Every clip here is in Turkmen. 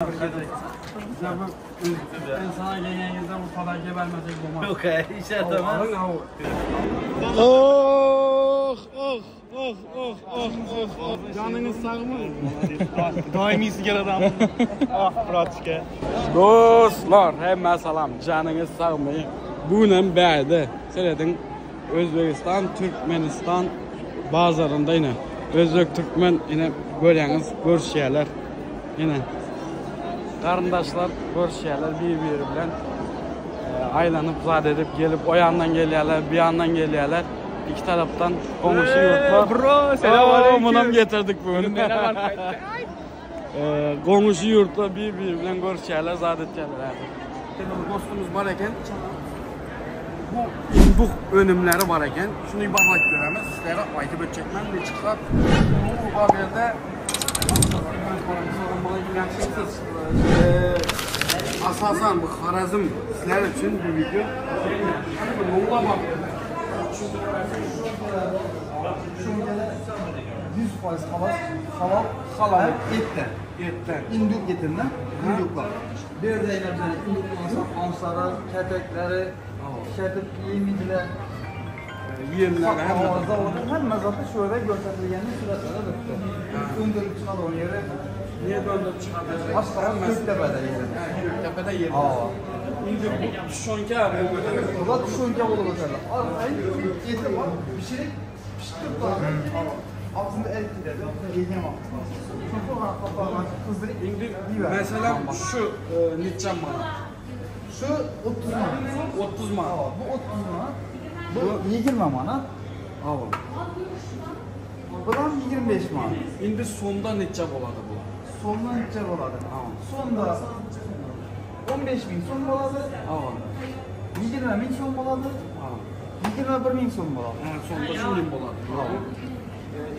Ben sana gelgenizde bu kadar gebermesek olmaz. Okey, işe tamam. Oh oh oh oh oh oh oh. Canınız sağ mı? Doimiy sigaradan. Ah, bratishka. Dostlar, hemme salam. Canınız sağ mı? Bugünem bärde serediň Özbegistan, Türkmenistan bazarynda ine Özbek Türkmen ine görýäňiz görüşýärler. Ine garyndaşlar görüşýärler bir-biri bilen. Aýlanyp zat edip gelip o ýandan gelýärler, bu ýandan gelýärler. Iki tarapdan goňşy ýurtlar. Bro, selam aleyküm. Munam getirdik bugün. Goňşy ýurtlar bir-biri bilen görüşýärler, zat etýärler häzir. Bir dostumuz bar eken. Bu induk önümleri bar eken. Şuny bahalyp göremiz. Sizlere aýdyp ötjek men ne çyksa. Bu bar ýerde Asasan bu Harazm sizler üçin bu video. Bu Molla bak. 100% halal, halal, Halal. Etten. Etden. İnduk etinden, induklar. Bir de yine bize induk ansarı, ketekleri, ketek yemidiler. Yemler hem Orada hemme zaten şöyle gösterilgenini suratlara döktü. Öndürüp çıkan onun yeri. Niye döndürüp çıkartacak? Asla Göktepe'de yeri. Göktepe'de yeri. Aa. İndi bu tüşonka bu. Ulan tüşonka bolup öterler. Arayın eti var, pişirip pişirip da Ağzında et gider. Yiyeceğim Çünkü o kapağını kızdırıp Indi yiyiver. mesela şu e, neçe manat? Şu 30 manat. 30 manat. Aa, bu 30 manat. Bu 20 manat. Ava. Bu da 25 manat. Indi sonda neçe boladı bu? Sondan neçe boladı? Aa. Sonda 15 bin son boladı. Ava. 20 bin son boladı. Ava. 21 bin son boladı. Ha, sonda şunun boladı.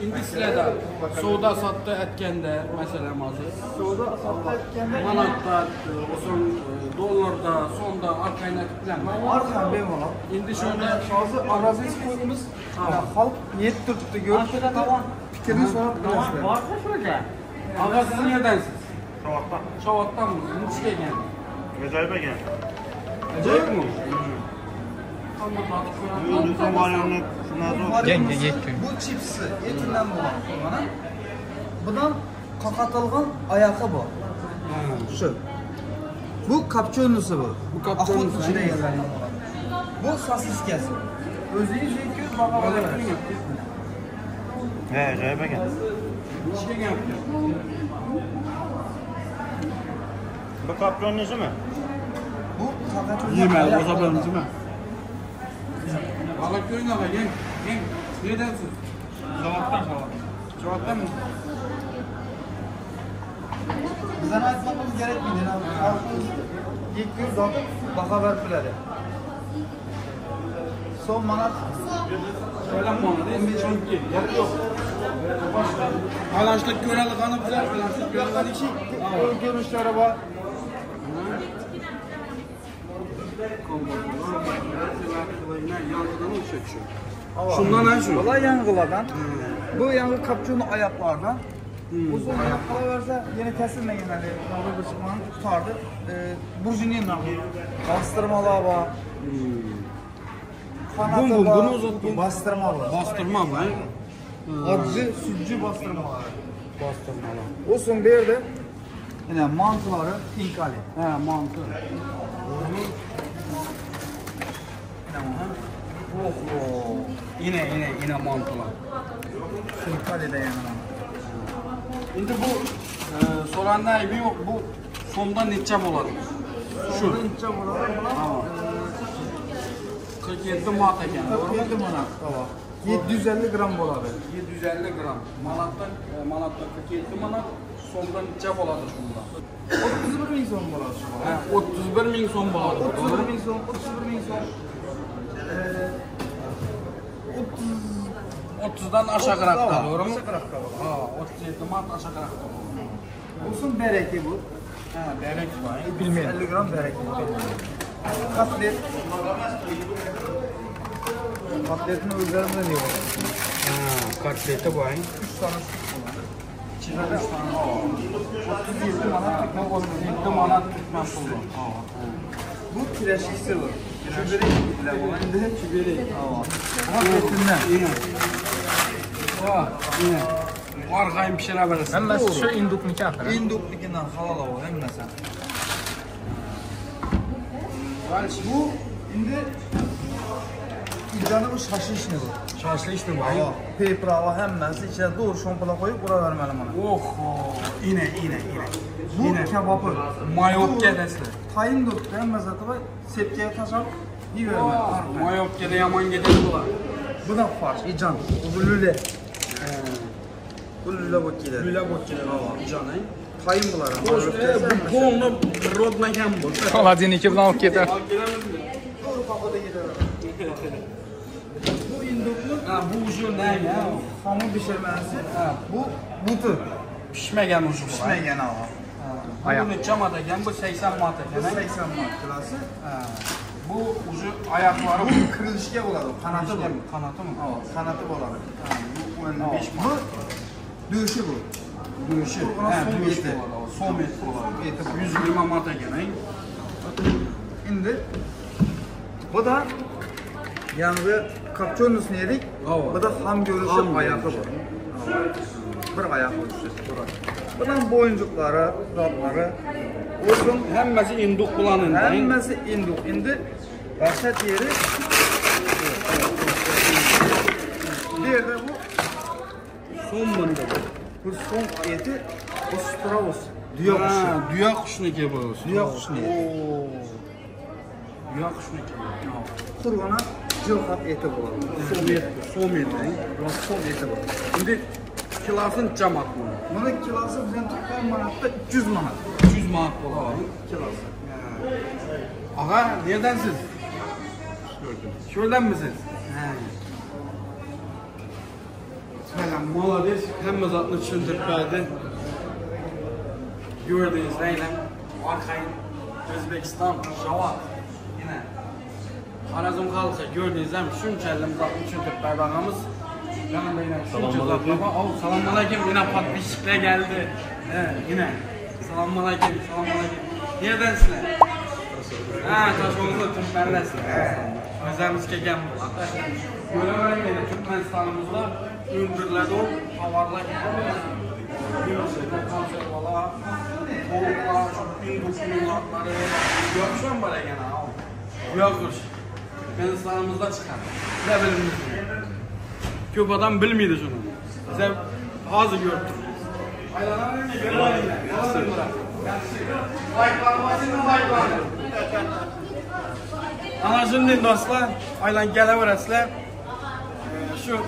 İndi sizlerde soda satdı etkende mesela hazır. Soda satdı etkende Manatda, o son e, dollarda, sonda arkayına bilen. Arkan ben ola. Indi şurada Hazır arazi koyumuz. Halk niyet tuttu, görüp fikrini sorup bilasizler. Ağa siz neredensiniz? Şavatdan. Şavattan mı? Neçe geldi? Ajoyib ekan. Acayip mi? Tam da tadı Lütfen varyonun Bu çipsi etinden bulan bana. Bundan kakatılgan ayağı bu. Şu. Bu kapçonlusu bu. Bu kapçonlusu, Akut içine aynen. gelenlerden bulan. Bu sosiskesi. Özünüz 200 baka He, ajoyib ekan. Neçe geldi? Bu kapronnisimi? Bu kakatılgan Yemedi, ayağı. o zaman değil mi? Balık köyün ağa, gel, gel. Neredensiniz? Şavatdan, şavat. Şavattan mı? Bizden aytmamız gerekmeydi. Halkımız 200 zaten baka verip biledi. Son manat Öyle mi oldu? Çünkü yer yok. Başka Alaşlık göreli kanı güzel, alaşlık göreli kanı iki görünüşleri var. Şundan ha şu. Bular yanğılardan. Bu yanğı kapçonu ayaklardan. Uzun ayak verse yeni kesilmeyen hani nabı çıkmanın tutardı. E, burjinin nabı. Bastırmalar var. Kanatı Bu, bu, var. bunu uzat- Bastırma var. Bastırma mı? Acı sütcü bastırmaları. Bastırmalar. O son bir de yine mantıları hinkali. He mantı. Oh, oh. Yine yine yine mantılar. Hinkali de yani. Şimdi bu e, soranlar bir yok bu sonda neçe boladı? Şu. Ince buralar bunlar. Tamam. 47 manat eken doğru mu? 47 manat. Tamam. 750 gram boladı. 750 gram. Manattan e, manatta 47 manat sonda neçe boladı şunda? 31 bin son boladı şu. He, 31 bin son boladı. 31 bin son, 31 bin son. Ee, 30 30'dan aşağırakta doğru mu? Aşağırakta var. Ha, 37 manat aşağırakta. Olsun bereki bu. Ha, berek var. 50 gram bereki. Katlet. Katletin üzerinde ne var? Ha, katleti var. 3 tane süt var. İçinde 3 tane. 37 manat Türkmen 37 manat Türkmen pulu. Bu kireçlisi bu. Küberi bile bu. Indi Küberi. Ama etinden. Yine. Oh, yine. Arxayın pişirə bilərsən. Hammasi shu indukniki axir. Induknikinden halal o hemmesi. Bu indi İlcanı bu şaşışını bu. Şaşlı işte bu. Aa, Peyprava hemmesi içine doğru şompala koyup bura vermeli bana. Oho, yine yine yine. Bu Yine. kebapı. Mayop gedesli. Tayin döktü hemmesi tabi sepkeye taşap iyi vermeli. Mayop gede yaman gedeli bular. Bu da farş, ican. Bu lüle. Bu lüle bak gider. Lüle bok gelir canı. Tayin bular. Bu polnu rodnakan bu. Холодильники bilan olib ketar. Alıp gelemizmi? Doğru pakoda gider. Bu induklu Ha bu ucu ne ya? hamur pişirmesi. Ha. Bu butu. Pişmegen ucu bu. Pişmegen ama. Bu neçə manat ekan? Bu 80 manat Bu ekan. 80 manat kilosu. Ha. Bu ucu ayakları Bu kırılışka buladı. Kanatı bu. Kanatı mı? Evet, kanatı buladı. Ha, bu 55 Bu manat. döşü bu. Döşü. Bu buna Ha, som döşü eti. bo'ladi. Som eti bo'ladi. Som eti bu. 120 manat ekan. ey. Şimdi bu da yani kapçonusunu yedik. Evet. Bu da ham görüşü Ham ayağı bu. görüşü. Evet. Bir ayak görüşü. Bunun boyuncukları, zatları. Olsun Hammasi induk bilan endi. ey. Hemmesi induk. Indi vahşet yeri bir de bu Som bunda bu. bu son eti bu strauss düye kuşu. Ha, Düye qushniki bu. Düye kuşunu eti. Oo. Düye qushniki. Kurgana cılkat eti bulalım. Som eti. Som eti. ey. Son eti bu. Indi kilosin necha manat buni? Bunun kilosu bizim Türkmen manatta 300 manat. 300 manat bo'ladi. Kilosu. Ağa, neredensiz? Şuradan mısınız? He. Selam, molades. Hemme zatını tushuntirib berdi. Gördüğünüz neyle? Arxayın Özbekistan, Şavat. Yine. Xorezm xalqı gördüğünüz hem şunca zatını tushuntirib berdi ağamız. Yanında yine şunca zatlar var. Oh, salam aleyküm. Yine podpисчikler geldi. He, yine. Salam aleyküm, salam aleyküm. Neredensizler? Ha, Taşoğlu Türkmenlersin. Özlerimiz kelgan bu. Göremeyin beni Türkmenistan'ımızda öldürülen o havarlar Biliyorsunuz konservalar, tavuklar, şu indukluları, Yokuşan var gene ha. Yokuş. Türkmenistan'ımızda çıkan. Ne bilmiyorsunuz. Köp adam bilmeydi şunu. Sen hazır gördün. Aylanlar ne? Görmeyin. Like'lar basın, like'lar. Ana şimdi dostlar, aylan geleverasizlar. Şu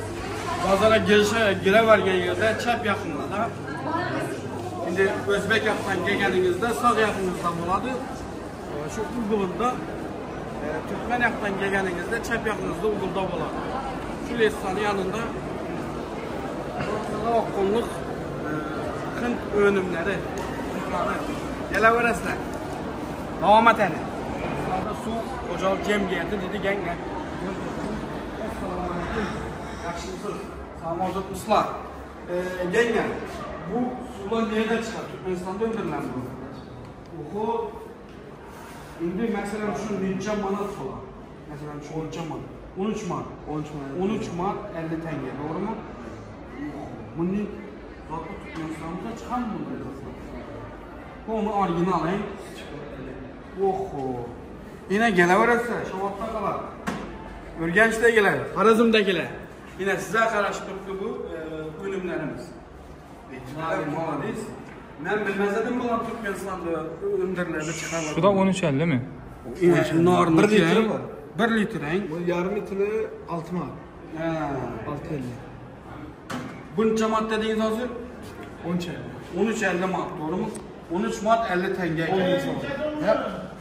bazara girişe girevergen yerde çap yakınında. Şimdi Özbek yakından gelgeningizde sağ yakınızda boladı. Şu ugulunda Türkmen yakından gelgeningizde çap yakınızda ugulda boladı. Şu restoranın yanında Oqunluq Hint önümleri dükkanı. Geleverasizlar. Davam eteli. Su Xo'jalik jamiyati dedi ganga. Assalomu alaykum. Yaxshimisiz? Salomatmisizlar? Genga, bu suvlar nerede chiqadi? Turkmanistonda o'ndiriladi bu. Oho. Endi masalan shu necha manat bo'ladi? Masalan shu necha manat? 13 manat. 13 manat. 13 manat 50 tenge, doğru Bunun zaten Türkmenistan'da çıkan bunlar zaten. Bu onu orijinal, ey. Oho. Yine geleverese, Şavat'ta kalar. Urganchdagilar, Xorazmdagilar. Yine size qarashib turibdi bu o'nimlarimiz. Молодец. Men bilmez edim bular Türkmenistan'da öndürülerdi çıkarlar. Shu da 13.50 mi? Yine narniki. Bir litri var. 1 litre. Bu yarım litre 6 manat. Ha. 6.50. Buncha manat dediniz hozir? 13.50. 13.50 manat, doğru mu? 13 manat 50 tenge. Her,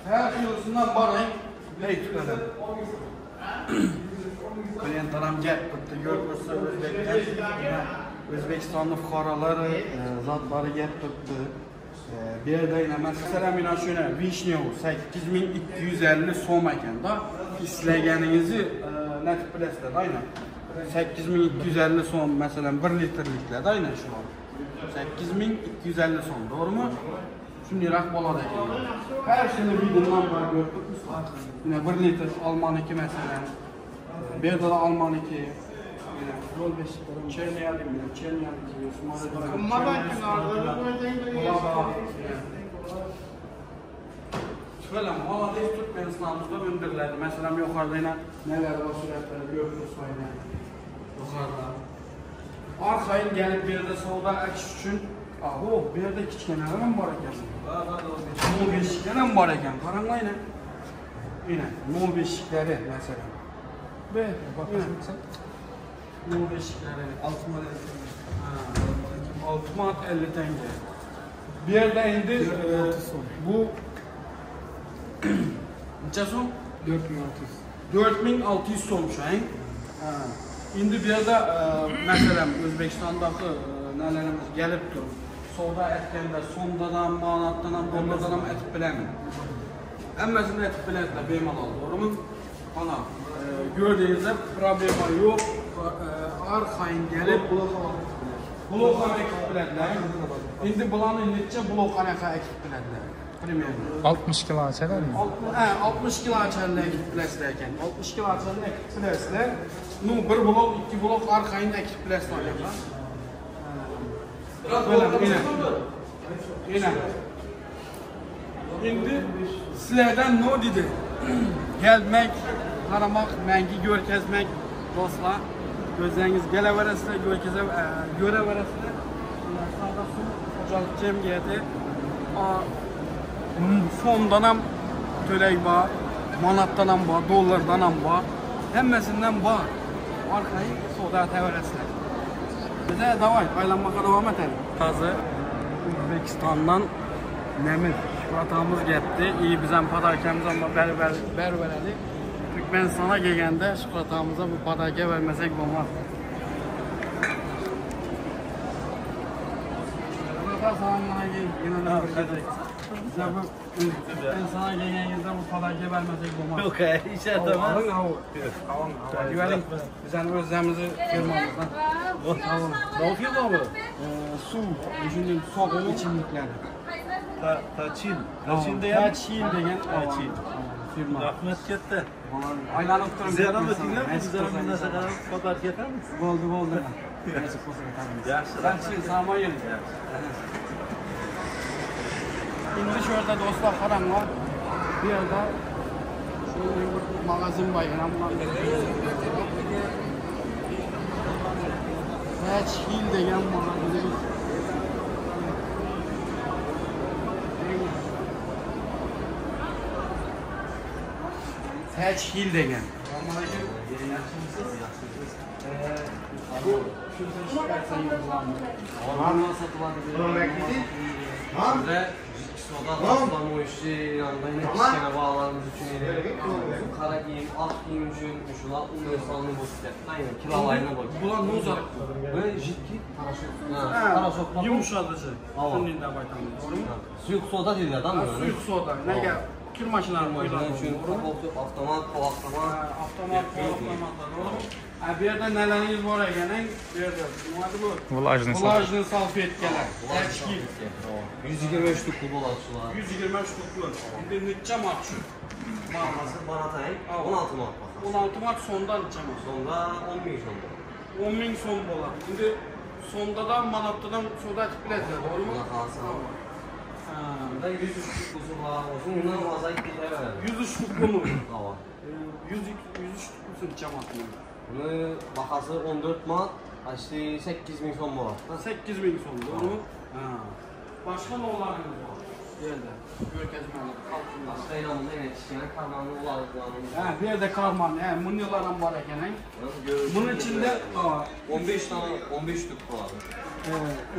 her kilosundan var ey. Hey tutada. Klientlar ham gap turibdi, ko'rib tursa O'zbekdan O'zbekistonning fuqarolari, zotlari gap turibdi. Bu yerda yine masalan mana shuni vishня 8250 so'm ekanda. Islaganingizni natib bilasizlar, aynan. 8250 so'm masalan 1 litrliklar aynan shu. 8250 som, dogrymy? Şundyrak bolady eken. Hersini bidinden bar görüp durmuşlar. Ine 1 litr almaniki meselem. Bu ýerde de almaniki. Ine 0.5 çerniýa diýip, çerniýaniki. Şöyle malades Türkmenistan'da öndürilen. Meselem ýokarda ine neler bar suratları görüp dursa ine. Ýokarda. Arkaýyn gelip bu ýerde sowda etiş üçin Aho, bu ýerde kiçkeneler hem bar eken. Nol beşikler hem bar eken. Garaňla ine. Ine, nol beşikleri meselem. Be, ine. Nol beşikleri. 6 manat 50 tenge. Ha, 6 manat 50 tenge. Bu ýerde indi e, bu Neçe som? 4600. 4600 som şu an. Ha. Indi bu ýerde e, meselem Özbekistandaky e, nelerimiz gelip dur. Sowda etkende somdadan, manatdan, dollardan hem etip bilemin. Hemmesini etip bilerler bemalol, doğru mu? Ana, e, gördüğünüzde problema yok. E, arxayın gelip blok ham ekip bilerler. Indi bulanı neçe blok anaqa ekip bilerler. Primerno. 60 kilo açarlar mı? He, 60 kilo açarlar ekip bilərsizlər ekan. 60 kilo açarlar ekip bilərsizlər. Nu bir blok, iki blok arxayın ekip bilərsizlər ekan. Böyle ine. Ine. Indi sizlerden ne dedi? Gelmek, qaramaq, məngi görkezmek dostlar. Gözleriniz geleverəsilər, görkeze, e, göreverəsilər. Sağda su Hocalık Cemiyeti. A, Somdan ham tölək var, manatdan ham var, dollardan ham var. Hemmesinden var. Arxayın soda təvərəsilər. Bizə davay, aylanmağa davam edelim. Tazı Uzbekistandan Nemir şukratamız getdi. İyi bizəm padarkəmiz amma bər bər bər verəli. Türkmenistana gələndə şukratamıza bu padarkə verməsək olmaz. Burada salamünaleyküm. Yine de bir gezek. Bize bu Türkmenistana gələnizdə bu padarkə verməsək olmaz. Yok, işe tamam. Alın av. Alın av. Güvenin bizən özləmizi firmamızdan. Alın. Ne firma bu? Ee, su, düşündüğüm soğuk içimlikleri. Ta, taçin. Taçin diyen. Taçin degan Taçin. firma. Rahmet katta. Aylanıp durun. Bize ama dinler mi? Bize ama nasıl kadar kadar yeter mi? Boldu boldu. Nasip olsa yeter. Yaxşı. Yaxşı, sağ olun. Indi şurada dostlar qaranglar. Bu yerdə şöyle bir magazin var. Yani bunlar Täçhil degan magazin. Täçhil degan. Bu Ve soda taslama işi, yanında yine kiçkene bağlarımız üçün yine kara giyim, ak giyim üçün, şula universalını bu setden yine kilalayına bak. Bular ne uzak? Ve jitki paraşüt. Ha, paraşüt. Yumuşadıcı. Ava. Şunun da baytamız. Doğru mu? Suyuq soda deyirlər adam Ha, bunu. Suyuq soda. Ne gel? Kir maşınları Maşına üçün avtomat, pol avtomat. Avtomat, pol avtomat. Doğru mu? Ha, bir yerdə nələriniz var ekan, bir yerdə. Neydi bu? Vlajный Vlajный salfetkalar. Təşkil. 123 ştuklu bolar sular. 123 ştuklu. İndi neçə manat şu? Baxması manata, 16 manat baxası. 16 manat sondan neçə manat? Sonda 10 min sonda. 10 min son bolar. İndi sonda da manatda da soda etib biləcək, doğru mu? Allah kalsın. Ha. Bunda 100 ştuklusu var olsun. Bundan fazla gider verelim. 100 ştuklu mu? Tamam. 100 100 ştuklusu neçə manat? Bunu baxası 14 manat, işte 8000 son bolar. 8000 son, doğru mu? Ha. Başqa nə olarınız var? Yerdə, görkəzməli, xalqında. Başqa yanında yine kiçkene karmanlı olar. Hə, bir yerdə karman, hə, bunlardan var ekan, hə? Bunun içində a, 15 tane 15 ştuk var.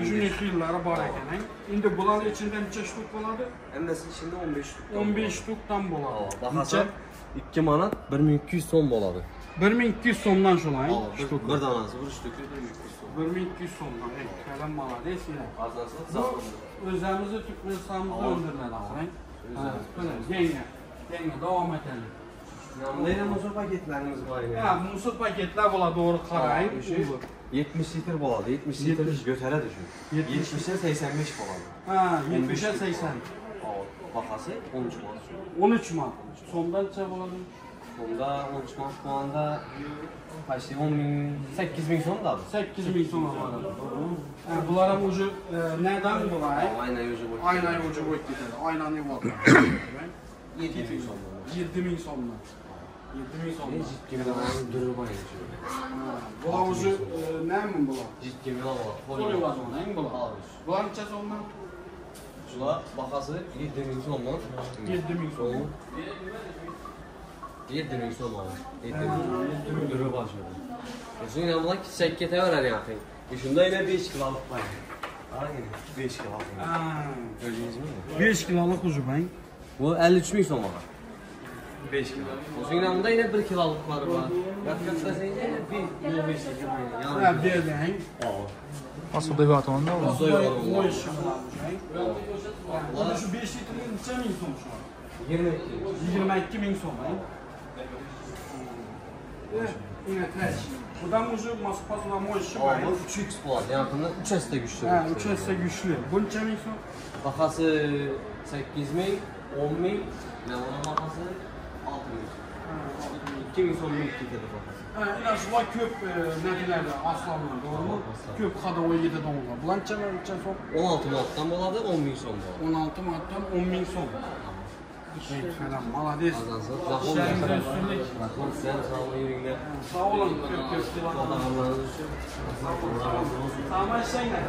Uzun xilləri var ekan, hə? İndi bunların içində neçə ştuk boladı? Hem de içinde 15 ştuk. 15 ştukdan boladı. Baxası 2 manat 1200 son boladı. 1200 somdan şolayın. Bir, bir danası bir ştuku 1200 son. 1200 somdan. Ey, kələm malades yenə. Arzansı Bu zaten. özləmizi Türkmenistanımızda öndürülen axırı. Hə, belə yengə, yengə davam edelim. Yanında yine muzur paketlerimiz var yine. Hə, musur paketlər bula doğru qarayın. Tamam, Olur. 70 litr bolady. 70 litr göteredi şu. 70'e 85 bolady. Ha, 70'e 80. Aa, Bahası 13 manat şu. 13 manat. Somdan neçe bolady? Onda 13 manat bolanda почти 10 bin, 8 bin som da. 8000 som bolady. Ha, bular hem ucu e, nereden bular? Aynen yüzü boş. Aynen ucu boyut gider. Aynen yuvarlak. 7 bin som. 7000 somdan. 7000 somdan. Ne ciddi bir adam dürü bayı Bular ucu e, ne mi bular? Ciddi bir adam. Poli var sonra, en bular. Abi. Bular neçe somdan? Şula bahası 7 bin somdan. 7000 som. 7 bin som abi. 7 bin. Dürü başlıyor. E şimdi yine bunlar kiçek kete verer yani. E şunda yine 5 kiloluk var. Aynen 5 kiloluk. Ha. Gördüğünüz mü? 5 kiloluk ucu ben. Bu 53 bin som abi. 5 kilo. O zaman bunda yine 1 kilolukları var. Yaklaşık yine 1 5 kilo. Ha, Yani. bir de. Nasıl da bir onda olur. O işi bular. Şu 5 litrenin neçe min som şu an? 22. 22 min som. Yine tek. Buradan ucu Moskva mo işi var. Bu 3x bular. Yani bundan 3 S de güçlü. Ha, 3 S güçlü. Bu neçe min som? Bakası 8 min, 10 min, ne onun bakası 6 min. 2 min son büyük getirdi bakası. Ha, yine şular köp e, nedirler aslanlar doğru mu? Aslan. Köp kadavoy yedi donlar. Bular neçe min neçe som? 16 manattan boladı, 10 min son boladı. 16 manattan 10 min som. Şey falan, malades. Azansın. İşlerinize üstünlük. Rahman size sağ olun yürüyün. Sağ olun. Köp köp. Adamlarınız üçün. Allah razı olsun. Tamam şeyle.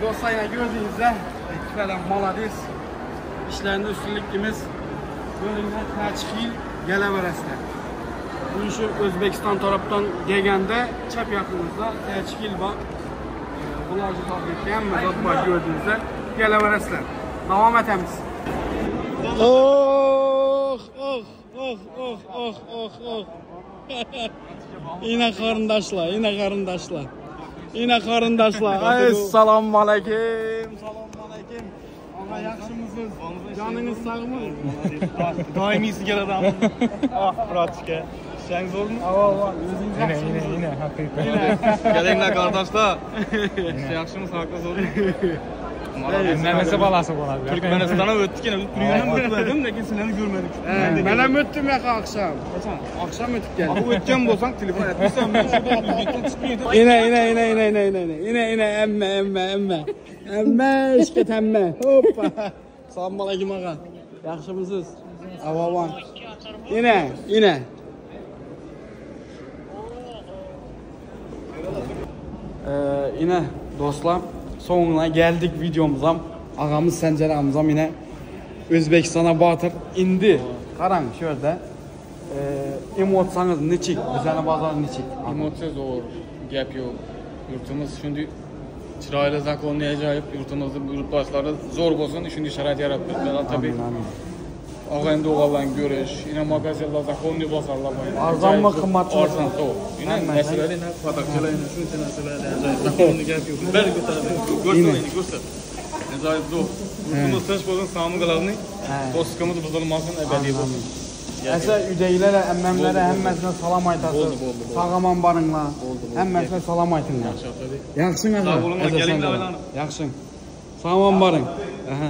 Dostlar yine gördüğünüzde falan malades. İşlerinde üstünlüklümüz. Bölümde təçkil gələvərəslər. Bu işi Özbekistan tarafdan gələndə çəp yaxınızda təçkil var. Bunlar fabrikdə həmmə zat var gördüyünüzdə gələvərəslər. Davam etəmiz. Oh, oh, oh, oh, oh, oh, oh. Yine qarındaşlar, yine qarındaşlar. Yine qarındaşlar. Ay, salam aleyküm. Salam aleyküm. Ağa yaxşımısınız? Canınız sağ mı? Daimi sigaradan. ah bratçka. İşleriniz zor mu? Allah, özünüz Yine yine yine hakikaten. Gelingler kardeşler. İşte yaxşımız haklı zor. Memesi balası boladı. Türkmenistan'a ötdük yine. Dünyanın ötmedim lekin sizleri görmedik. Mən həm ötdüm yaxı axşam. Axşam ötüb gəldim. Ama ötken bolsan telefon etmişsen ben şurada Özbek'ten çıkmıyordum. Yine yine yine yine yine yine yine yine yine emme emme emme. Emme işket emme. Hoppa. Salam aleyküm ağa. Yaxşımısınız? Avavan. Yine yine. Ee, yine dostlar sonuna geldik videomuza. Ağamız Sencer ağamızam yine Özbekistan'a batır indi. Qaran şurada. Ee, emotsanız neçik? Bizəni bazar neçik? Emosiya zor, gap yok. Yurtumuz şimdi çırayla zakonlu acayip yurtumuzda yurtdaşları zor olsun şimdi şarait yarattık. Ben tabii Amin, amin. Ağayında oğlan görüş, yine magazinler zakonlu bazarlar var. Arzan mı, qimmat mı? Arzan soğuk. Yine Hamma, nəsələr, yine padakçılar, yine şunca nəsələr, acayip zakonlu gap yok. Bəli götürür. Görsün yine görsün. Acayip zor. Yurtumuz tınç olsun, sağımı qalanı, dostluğumuz bozulmasın, ebedi olsun. Əsə üdəylərə, əmməmlərə, həmməsinə salam aytasınız. Oldu, oldu, oldu. Sağaman barınla. Həmməsinə salam aytınlar. Yaxşın ağa. Sağ olun, Əsə gəlin sən də. aylanın. Yaxşın. Sağaman barın. Aha.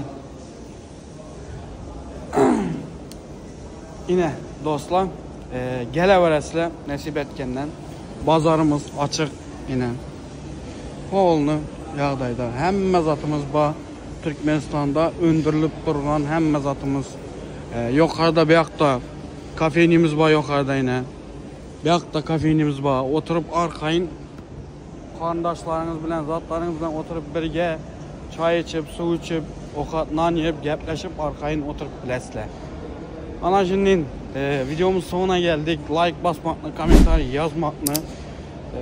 Yine dostlar, e, gələ verəsilə nəsib etkəndən bazarımız açıq yine. Polnu yağdayda həmmə zatımız ba Türkmenistan'da öndürülüb duran həmmə zatımız e, yuxarıda bir yoqda kafenimiz var yuxarıda yine. Bir yoqda kafenimiz var. Oturup arxayın qardaşlarınız bilan, zatlarınız bilan oturup birgə çay içip, su içip, ovqat nan yeyip, gaplaşıp arxayın oturup biləsizlər. Ana şimdi e, videomuz sonuna geldik. Like basmakla, komentar yazmakla, e,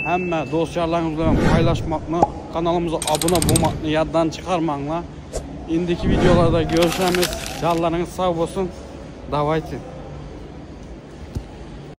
həmmə dostlarınızla paylaşmakla, kanalımıza abone olmakla yaddan çıkarmakla. İndiki videolarda görüşemiz. Canlarınız sağ olsun. Davaytın.